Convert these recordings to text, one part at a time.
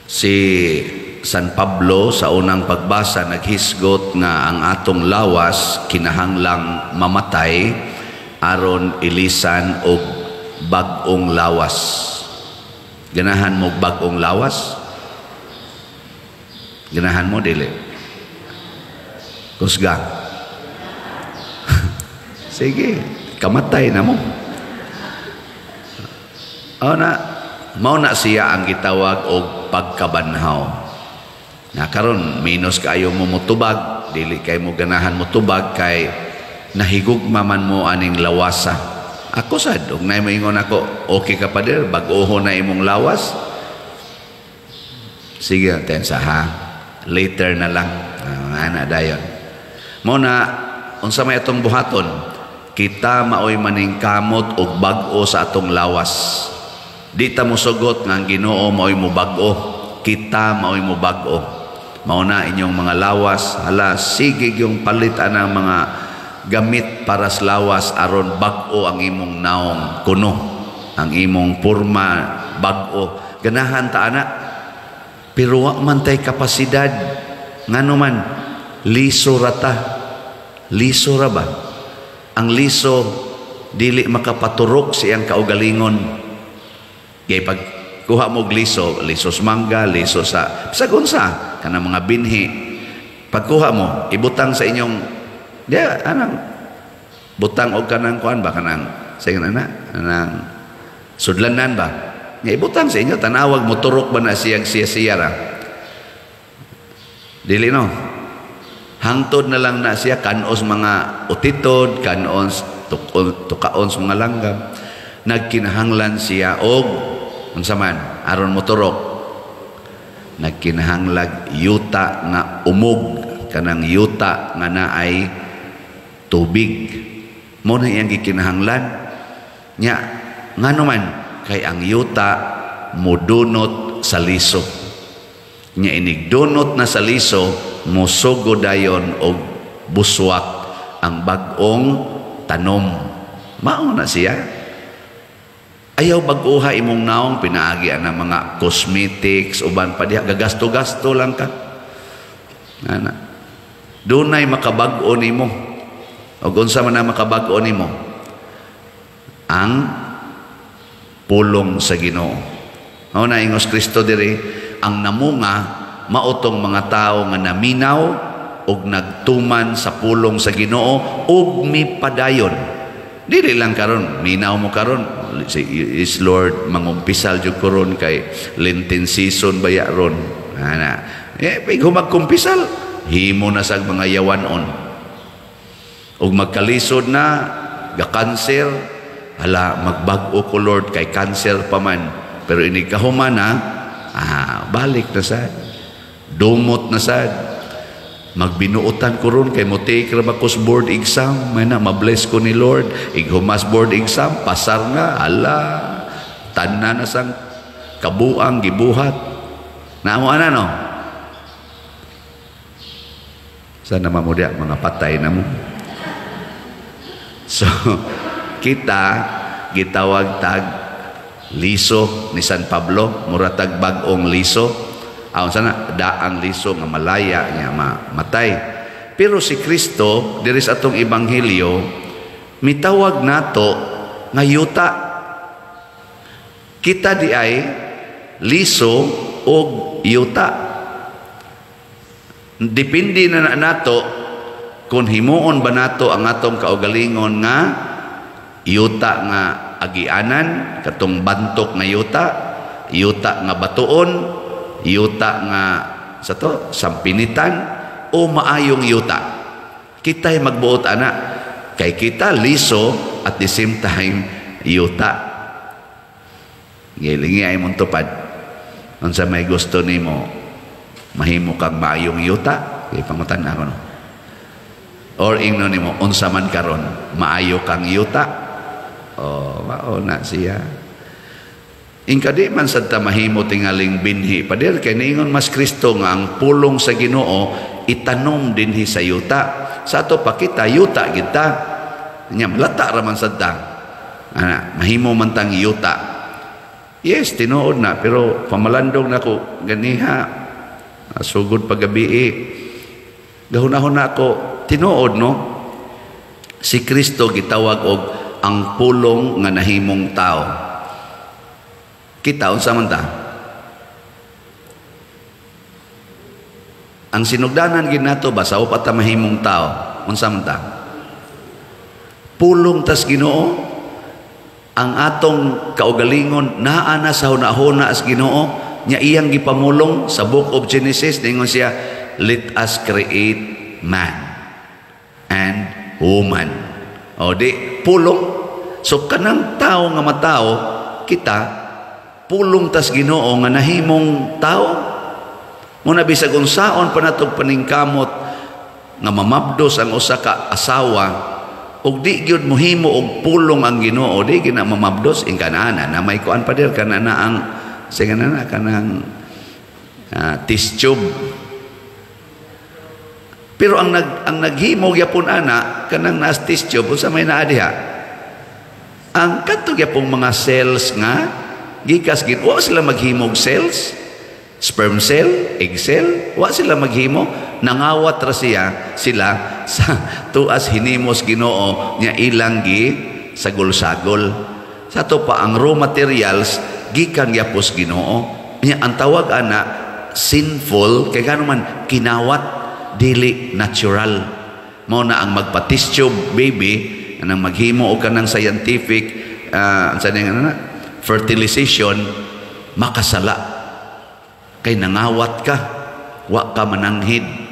Si San Pablo sa unang pagbasa naghisgot nga ang atong lawas kinahanglang mamatay aron ilisan og bag-ong lawas. Ganahan mo bag-ong lawas? Ganahan mo, dili? Kusga. Sige, kamatay na mo. O na, mao na siya ang gitawag og pagkabanhaw. Na karon minus kaayo mo motubag, dili kay mo ganahan motubag kay nahigugma man mo aning lawasa. Ako sad, ug nay moingon ako, "Okay ka, pader, bag-oho na imong lawas." Sige, tensa ha. Later na lang. Ana dayon. Mao na unsa may atong buhaton? Kita maoy maningkamot og bag-o sa atong lawas. Di ta mosugot nga ang Ginoo maoy mobag-o. Kita maoy mobag-o. Mao na inyong mga lawas, hala, sige yung palit ang mga gamit para sa lawas aron bag-o ang imong naong kuno, ang imong porma bag-o. Ganahan ta ana. Pero wa man tay kapasidad. Ngano man, liso ra ta. Liso ra ba? Ang liso dili makapaturok sa iyang kaugalingon. Kay pag kuha mo og liso, liso sa mangga, liso sa bisag unsa kanang mga binhi. Pagkuha mo, ibutang sa inyong diya anang butang og kanang kuan ba, kanang sige na kanang sudlanan ba? Nga ibutang sa inyo, tanawag mo turok ba na siyang siya-siya ra. Dili, no? Hangtod na lang na siya kanos mga utitod, kanos tukaon sa mga langgam. Nagkinahanglan siya og unsa man aron moturok? Nagkinahanglag yuta nga umog, kanang yuta nga naay tubig. Mo na iyang gikinahanglan nya. Ngano man? Kay ang yuta mudunot sa liso nya. Inig dunot na sa liso, musugo dayon og buswak ang bag-ong tanom. Mao na siya. Ayaw bag-uha imong naong pinaagi ang mga cosmetics, uban pa diha, gagasto-gasto lang ka. Ana. Dunay makabag-o nimo. Og unsa man ang makabag-o nimo? Ang pulong sa Ginoo. Mao na ingos Kristo diri, ang namunga maotong mga tao nga naminaw og nagtuman sa pulong sa Ginoo ug mipadayon. Dili lang karon, minaw mo karon, si is Lord, mangumpisal jud ko ron kay Lenten season baya ron. Ana. Eh, pag magkumpisal, himo na sa mga yawanon. Ug magkalisod na, ga-cancer, hala, magbag-o ko, Lord, kay cancer pa man. Pero inig kahuman na, balik na sad. Dumot na sad. Magbinuotan ko ron kay mo take ra ba ko sa board exam, may na mabless ko ni Lord. Ighumas board exam, pasar na, ala, tanan na sang kabuang gibuhat. Naamo ana, no? Sana mamudya mga patay na mo. So, kita gitawag tag liso ni San Pablo, mura tag bag-ong liso. Aon sana daang liso nga malaya niya matay. Pero si Kristo diri sa atong ebanghelyo mitawag nato nga yuta. Kita di ay liso og yuta. Depende na nato kung himuon ba nato ang atong kaugalingon nga yuta nga agianan, katong bantok nga yuta, yuta nga batuon, yuta nga sa to sampinitan o maayong yuta. Kita'y magbuot ana kay kita liso, at the same time yuta. Gilingi ay mong tupad. Unsa may gusto nimo, mahimo kang maayong yuta? Kay pangutan ako, no? Or ingno nimo, unsa man karon, maayo kang yuta? Oh, mao na siya. Ingka di man sad ta mahimo tingaling binhi, pader, kay niingon mas Kristo nga ang pulong sa Ginoo itanom dinhi sa yuta. Sa ato pa kita yuta kita. Nya lata ra man sad ta. Ana, mahimo man tang yuta. Yes, tinuod na, pero pamalandong na ko ganiha, sugod paggabi. Gahunahon na ako, tinuod, no? Si Kristo gitawag og ang pulong nga nahimong tao. Kita unsa man ta? Ang sinugdanan gid nato ba sa upat ta mahimong tao? Unsa man ta? Pulong tas Ginoo. Ang atong kaugalingon naa na sa hunahuna as Ginoo nya iyang gipamulong sa Book of Genesis. Ningon siya, let us create man and woman. O di pulong. So kanang tao nga matao kita, pulong tas Ginoo nga nahimong tao. Muna bisag unsaon pa natog paningkamot nga mamabdos ang usa ka asawa ug di gyud mohimo og pulong ang Ginoo, di gyud na mamabdos ingkanana na may kuan pa dir kana na ang sige na kanang test tube. Pero ang naghimo gyapon ana kanang naas test tube, unsa may naa diha? Ang kadto gyapong mga cells nga gikas gid, wa sila maghimog cells, sperm cell, egg cell, wa sila maghimo. Nangawat ra sila sa tuas hinimos Ginoo nya ilang gi sagol-sagol. Sa ato pa ang raw materials gikan gyapos Ginoo. Nya ang tawag ana sinful kay ngano man kinawat, dili natural. Mao na ang magpa-test tube baby anang maghimo og kanang scientific unsa ning ana fertilization, makasala kay nangawat ka, wa ka mananghid.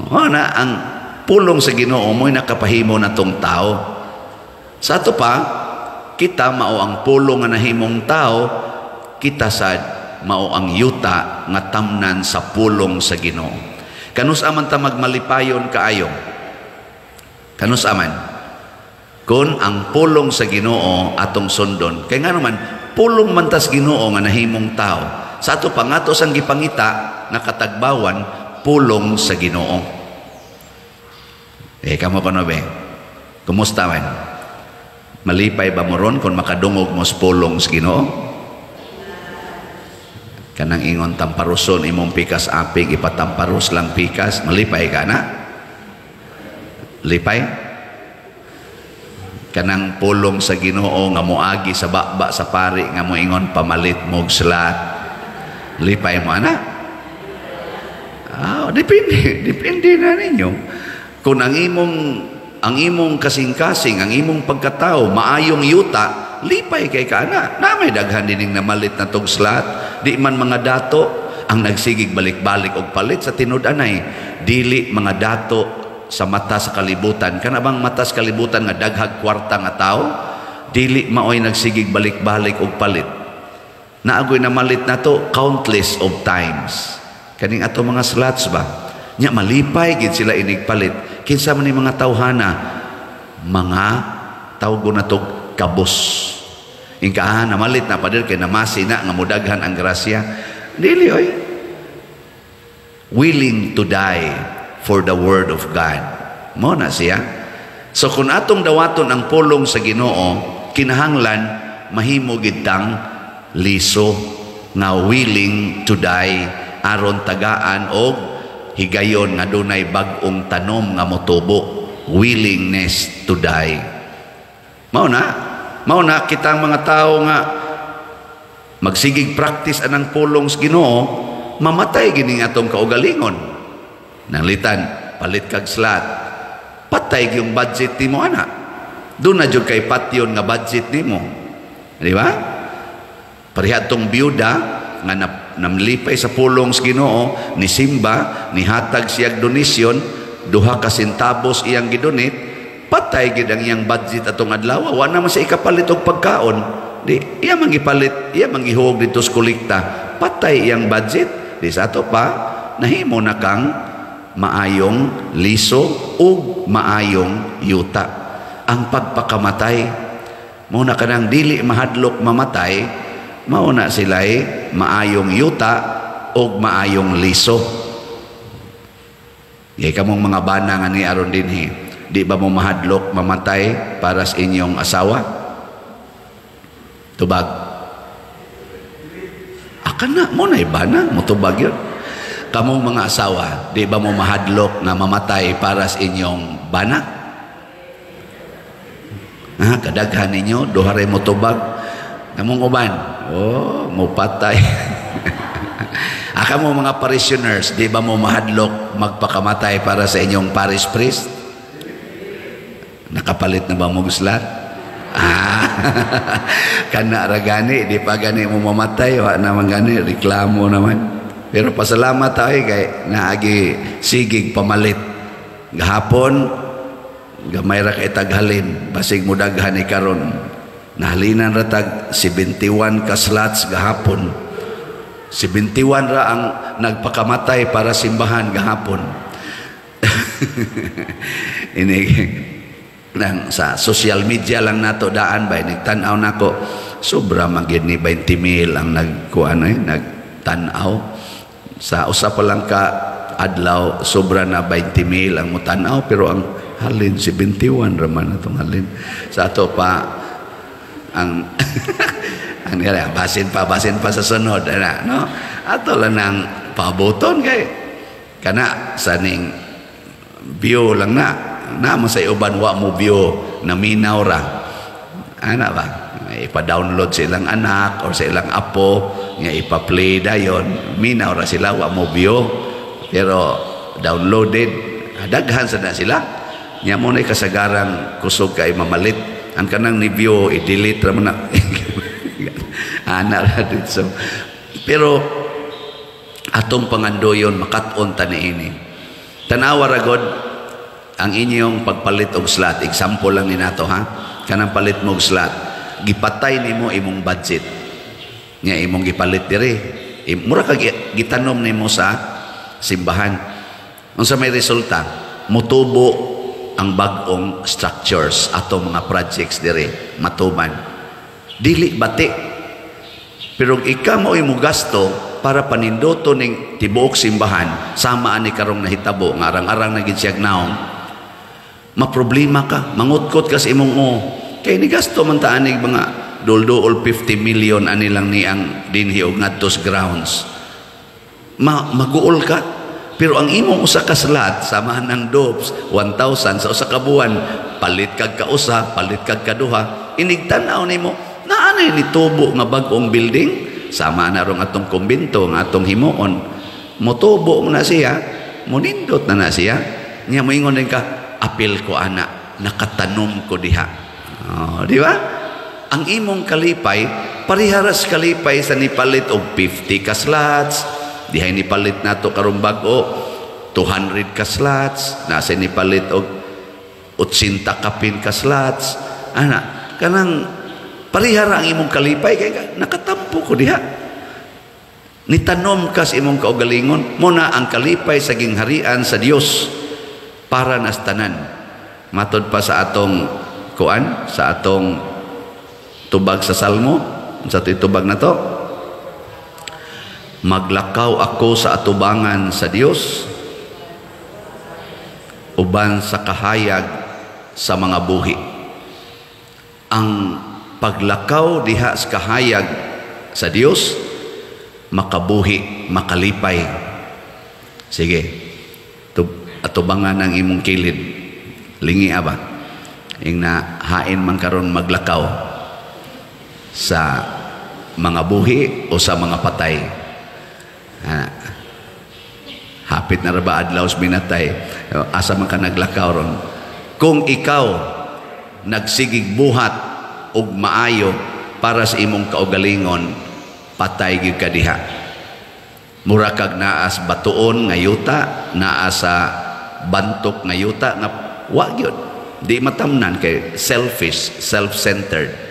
Oh, na ang pulong sa Ginoo mo'y nakapahimo na tong tao. Sa ato pa, kita mao ang pulong nga nahimong tao, kita sad mao ang yuta nga tamnan sa pulong sa Ginoo. Kanus aman ta magmalipayon kaayo? Kanus aman? Kun ang pulong sa Ginoo atong sundon, kay ngano man pulong man tas Ginoo nga nahimong tao. Sa ato pa nga sang gipangita nga katagbawan pulong sa Ginoo. Eh kamo kuno be? Kumusta man? Malipay ba mo ron kung makadungog mo sa pulong sa Ginoo? Kanang ingon tamparuson imong pikas aping ipatamparos lang pikas, malipay ka na? Lipay? Kanang pulong sa Ginoo nga moagi sa baba sa pari nga moingon pamalit mog slat, lipay mo ana? Ah, depende na ninyo. Kung ang imong kasing-kasing, ang imong pagkatao maayong yuta, lipay kay ka na. Na may daghan dining namalit na tog slat, di man mga dato ang nagsigig balik-balik og palit sa tinud-anay, dili mga dato sa mata sa kalibutan. Kana bang mata sa kalibutan nga daghag kwarta nga tao, dili maoy nagsigig balik-balik og palit. Naagoy namalit nato countless of times. Kaning ato mga slots ba? Nya malipay gid sila inig palit. Kinsa man ni mga tawhana, mga tawgo na tog kabos. Ingka namalit na pader kay namasi na nga mudaghan ang grasya. Dili oy. Willing to die for the word of God. Mo na siya. So kung atong dawaton ang pulong sa Ginoo, kinahanglan mahimo gid tang liso nga willing to die aron tagaan og higayon nga dunay bag-ong tanom nga motubo, willingness to die. Mao na kitang mga tao nga magsigig practice anang pulong sa Ginoo, mamatay gining atong kaugalingon. Nanglitan, palit kag slat, patay yung budget nimo ana. Doon na jud kay patyon nga budget nimo. Di ba? Pareha tong byuda nga namlipay sa pulong sa Ginoo, ni simba, nihatag siyag donasyon, 2 ka sentabos iyang gidonate, patay gid ang iyang budget atong adlaw. Wa na man siya ikapalit og pagkaon. Di iya man gipalit, iya man gihuog didto sa kolekta, patay iyang budget. Di sa ato pa nahimo na kang maayong liso ug maayong yuta. Ang pagpakamatay mo na kanang dili mahadlok mamatay, mao na sila'y maayong yuta ug maayong liso. Gay kamong mga bana nga ni aron dinhi, di ba mo mahadlok mamatay para sa inyong asawa? Tubag. Kana mo na bana, motubag yun. Kamong mga asawa, di ba mo mahadlok na mamatay para sa inyong bana? Ha, kadaghan ninyo, duha ray motubag. Kamong uban, oh, mupatay. Aka mo mga parishioners, di ba mo mahadlok magpakamatay para sa inyong parish priest? Nakapalit na ba mo guslat? Ah, kana ra gani, di pa gani mo mamatay, wa naman gani, reklamo naman. Pero pasalamat tayo kay naagi sigig pamalit. Gahapon, gamay ra kay taghalin, basig mo daghan ni karon. Nahalinan ra tag 71 ka slots gahapon. 71 ra ang nagpakamatay para simbahan gahapon. Ini nang sa social media lang nato daan ba, nagtan-aw nako, sobra man gyud ni 20 mil ang nagkuan eh, nagtan-aw sa usa pa lang ka adlaw, sobra na 20 mil ang mutan-aw, pero ang halin 71 ra man atong halin sa ato pa ang ang nila basin pa sa sunod ana, no? Ato lang nang pabuton kay kana sa ning view lang na na mo sa uban, wa mo view, naminaw ra ana ba, ipa-download sa ilang anak or sa ilang apo nga ipa-play dayon, minaw ra sila, wa mo view pero downloaded, daghan sa na sila nya. Mo na kasagarang kusog kay mamalit ang kanang ni view, i-delete ra man na ana ra dito. Pero atong pangandoyon makat-on ta niini. Tanawa ra god ang inyong pagpalit og slot. Example lang ni nato ha, kanang palit mo og slot, gipatay nimo imong budget nga imong gipalit diri, mura kag gitanom nimo sa simbahan. Unsa may resulta? Mutubo ang bag-ong structures, atong mga projects diri matuman, dili bati. Pero ikaw mo imo gasto para paninduto ning tibuok simbahan, sama ani karong nahitabo nga arang-arang na gid siyag naong, maproblema ka, mangutkot ka sa imong o kay ni gasto man ta anig mga dulduol 50 million ani lang ni ang dinhi og ngadto sa grounds. Maguol ka. Pero ang imong usa ka slot, samahan ng dopes 1,000 sa usa ka buwan, palit kag kausa, palit kag kaduha, inig tan-aw nimo naa ni tubo nga bag-ong building, sama na rong atong kumbinto nga atong himuon, motubo mo na siya, monindot na na siya nya, moingon din ka, "Apil ko ana, nakatanom ko diha." Oh, di ba? Ang imong kalipay pariharas kalipay sa nipalit og 50 ka slots, dihay nipalit nato karong bag-o 200 ka slots, nasa nipalit og 80 kapin ka slots ana, kanang parihara ang imong kalipay kay nakatampo ko diha, nitanom ka sa imong kaugalingon mo na. Ang kalipay sa gingharian sa Dios para nas tanan. Matod pa sa atong kuan, sa atong tubag sa Salmo, sa ito'y tubag na to, "Maglakaw ako sa atubangan sa Dios uban sa kahayag sa mga buhi." Ang paglakaw diha sa kahayag sa Dios, makabuhi, makalipay. Sige, atubangan ang imong kilid, lingi aba ing na hain man karon, maglakaw sa mga buhi o sa mga patay? Ha. Hapit na ra ba adlaw sa minatay? Asa man ka naglakaw ron? Kung ikaw nagsigig buhat og maayo para sa imong kaugalingon, patay gyud ka diha. Mura kag naa sa batuon nga yuta, naa sa bantok nga yuta nga wa gyud, di matamnan kay selfish, self-centered.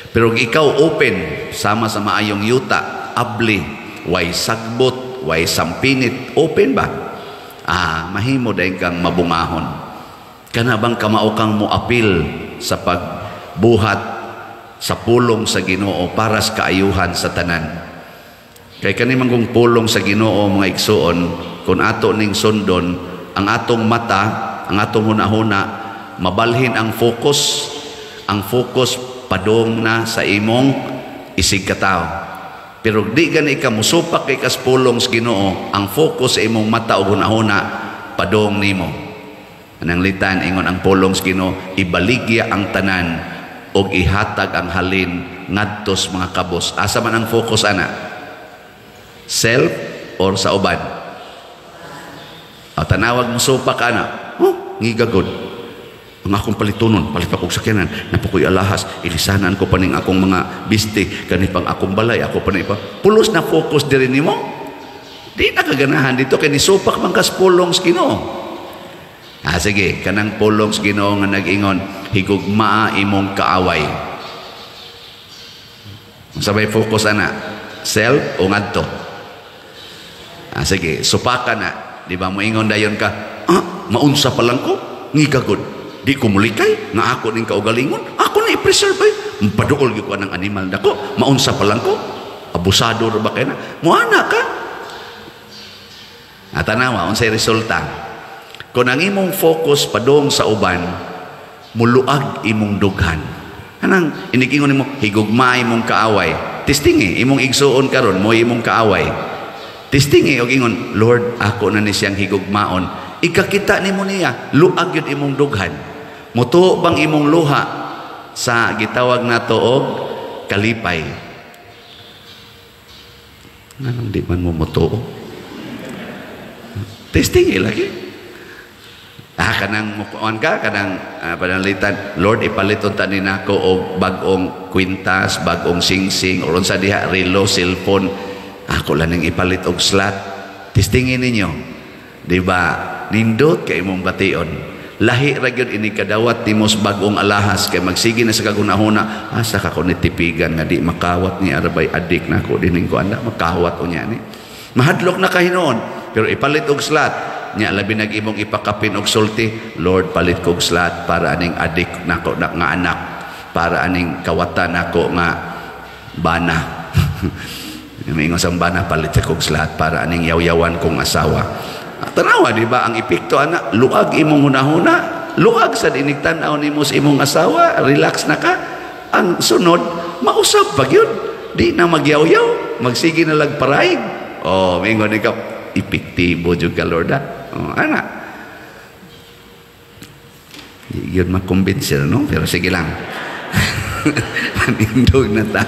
Pero kung ikaw open sama sa maayong yuta, abli, way sagbot, way sampinit, open ba, ah, mahimo dayon kang mabungahon. Kana bang kamao kang moapil sa pagbuhat sa pulong sa Ginoo para sa kaayuhan sa tanan? Kay kani man kung pulong sa Ginoo, mga igsuon, kung ato ning sundon, ang atong mata, ang atong hunahuna, mabalhin ang focus. Ang focus padong na sa imong isig katao. Pero di gani ka musupak kay kas pulong sa Ginoo, ang focus sa imong mata ug hunahuna padong nimo. Anang litan ingon ang pulong sa Ginoo, ibaligya ang tanan ug ihatag ang halin ngadto sa mga kabos. Asa man ang focus ana? Self or sa uban? O, tanawag mo supak ana. Oh, ngigagod. Ang akong palitunon, palit pa kog sakyanan, napakoy alahas, ilisanan ko pa ning akong mga biste, kani pang akong balay, ako pa ni pa. Pulos na focus diri nimo. Di na kaganahan dito kay nisupak man kas pulong sa Ginoo. Ah, sige, kanang pulong sa Ginoo nga nag-ingon, higugmaa imong kaaway. Unsa may focus ana? Self o ngadto? Ah, sige, supaka na. Di ba moingon dayon ka, ah, maunsa pa lang ko, ngigagod. Di ko mulikay, nga ako ning kaugalingon, ako na i-preserve ay. Paduol gyud ko ng animal dako, maunsa pa lang ko. Abusado ra ba kay na? Muana ka. At tanawa, unsay resulta? Kung ang imong focus padung sa uban, muluag imong dughan. Anang inigingon nimo, higugma imong kaaway. Testingi imong igsuon karon mo imong kaaway. Testingi og ingon, "Lord, ako na ni siyang higugmaon." Ikakita nimo niya, luag yun imong dughan. Mutuo bang imong luha sa gitawag nato og kalipay? Nganong di man mo mutuo? Testing lagi. Ah, kanang mukuan ka, kanang pananglitan, "Lord, ipalit unta ni nako og bag-ong kwintas, bag-ong singsing, or unsa diha, relo, cellphone. Ako lang ning ipalit og slot." Testingin ninyo. Di ba? Nindot kay imong bation. Lahi ra gyud ini kadawat nimo sa bag-ong alahas kay magsige na sa kagunahuna, asa ka ko ni tipigan nga di makawat ni arabay adik na ako dining ko anda makawat unya ni. Mahadlok na ka hinuon, pero ipalit og slot nya, labi nag imong ipakapin og sulti, "Lord, palit kog slot para aning adik nako na, nga anak, para aning kawatan nako nga bana." Mingon sa bana, "Palit sa kog slot para aning yaw-yawan kong asawa." Ah, tanawa, di ba ang epekto ana? Luag imong hunahuna, luag sa inig tan-aw nimo sa imong asawa, relax na ka. Ang sunod, mausap pa gyud. Di na magyawyaw, magsige na lag paraig. Oh, mingon ikaw, epektibo jud ka, Lord, ah. Oh, ana. Di yun makumbinsil, no? Pero sige lang. Panindog na ta.